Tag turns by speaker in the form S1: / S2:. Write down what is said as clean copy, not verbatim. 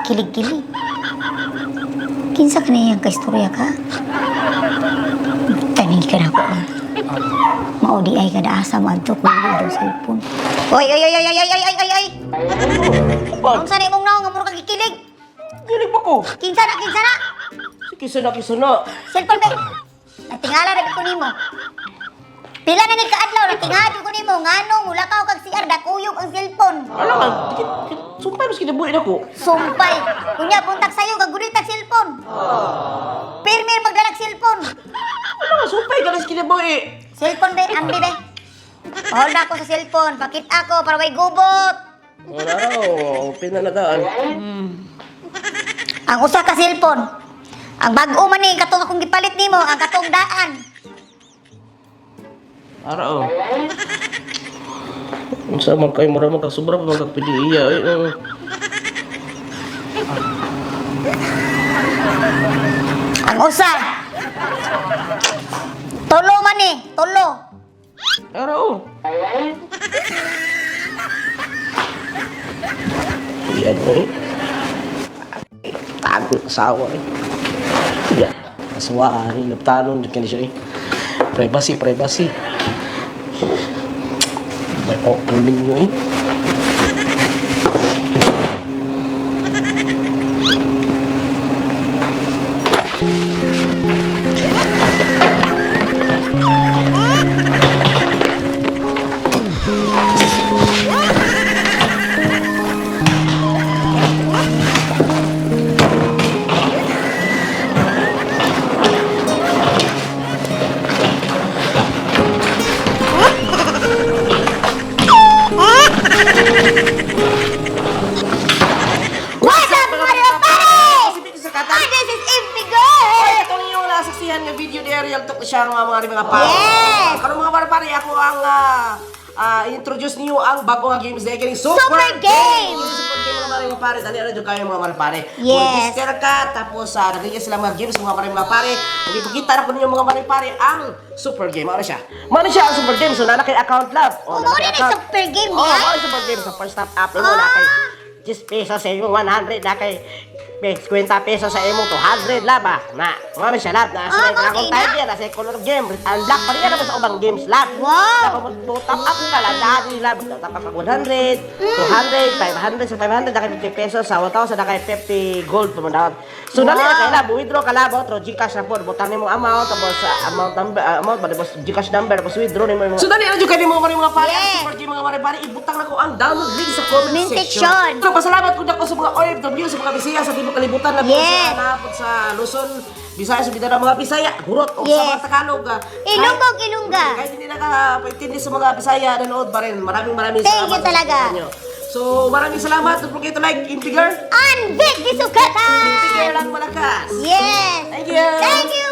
S1: Kilig-kilig. Kinsa ka na iyang kaistorya ka? Taning ka na ko. Ah. Maudi ay kada asa mo adto kung daw cellphone. Oy, oy, oy, oy, oy, oy, oy, oy, oy! Unsa na imong naong nga mura kag gikilig?
S2: Kilig ba ko?
S1: Kinsa na, kinsa na?
S2: Kisa na, kisa na.
S1: Cellphone ba? Natingala ra ko nimo. Pila na ni kaadlaw natingala ko nimo nganong mulakaw kag CR dakuyog ang cellphone.
S2: Ala ka, sumpay mas kinabuhi na ko.
S1: Sumpay. Kunya buntag sayo kag gunit tag cellphone. Pirmi magdalag cellphone.
S2: Ala ka, sumpay ka na sa kinabuhi.
S1: Cellphone be, ambi be. Hold ako sa cellphone, pakit ako para way gubot.
S2: Wala raw, open na nadaan.
S1: Ang usa ka cellphone. Ang bag-o man ni katong akong gipalit nimo, ang katong daan.
S2: Ara oh. Unsa man kay mura man kag sobra pa man kag PDEA eh. Oh.
S1: Ang usa. Tulo man ni, tulo.
S2: Ara oh. Yan eh. Tago asawa eh. Ya. Asawa ni laptanon jud kani siya eh. Privacy, privacy. May open ninyo eh.
S1: What's up, mga pare? Ah, this is Impy Girl!
S2: Ay, itong inyong nasaksihan nga video ni Ariel Tok siya ang mga pare.
S1: Yes!
S2: Karon mga pare, ako ang introduce niyo ang bago nga games day kining Super,
S1: Super Games!
S2: Super Game mga pare, dali ra jud kayo mga pare.
S1: Yes.
S2: Register ka tapos nagiging sila mga games mga pare. Ug ipakita na ko ninyo mga pare ang Super Game. Ano siya? Mano siya ang Super Game? So nana kay account love.
S1: Oh,
S2: nana
S1: mao
S2: kay
S1: ni
S2: account.
S1: Super Game
S2: Oh,
S1: niya?
S2: mao ni Super Game sa first stop app mo na kay 10 pesos sa imong 100 na kay 50 pesos sa imong 200 lab ah. Na, mao man siya lab na sa
S1: Ah, mao
S2: akong
S1: kay na?
S2: type yan, sa color game, unlock pa rin yan sa ubang games lab.
S1: Wow!
S2: Tapos mo top up ka lang dati lab, top up ka 100, 200, 500 sa 500 na kay 50 pesos sa 1,000 na kay 50 gold pa man dapat. So dali na kay lab, withdraw ka lab, through GCash na po, butan nimo amount tapos amount number, amount ba tapos GCash number tapos withdraw nimo. So dali na jud kay nimo mga pare, ang
S1: Yes.
S2: Super Game mga pare, pare, ibutang na ko ang download link sa comment
S1: Comment
S2: section.
S1: section.
S2: Pero pasalamat ko dako sa mga OFW, sa mga Bisaya sa tibuok kalibutan labi
S1: Yes.
S2: sa napod sa Luzon, Visayas, Mindanao, mga Bisaya, hurot o sa
S1: Yes.
S2: mga Tagalog.
S1: Ilonggo, Ilongga.
S2: Kahit hindi nakapaintindi sa mga Bisaya, nanood pa rin. Maraming maraming
S1: Thank
S2: salamat
S1: you
S2: sa
S1: talaga.
S2: suporta nyo. So, maraming salamat. Don't forget to like, Impiger.
S1: And Big Bisukatan!
S2: Impiger lang malakas.
S1: Yes!
S2: Thank you.
S1: Thank you!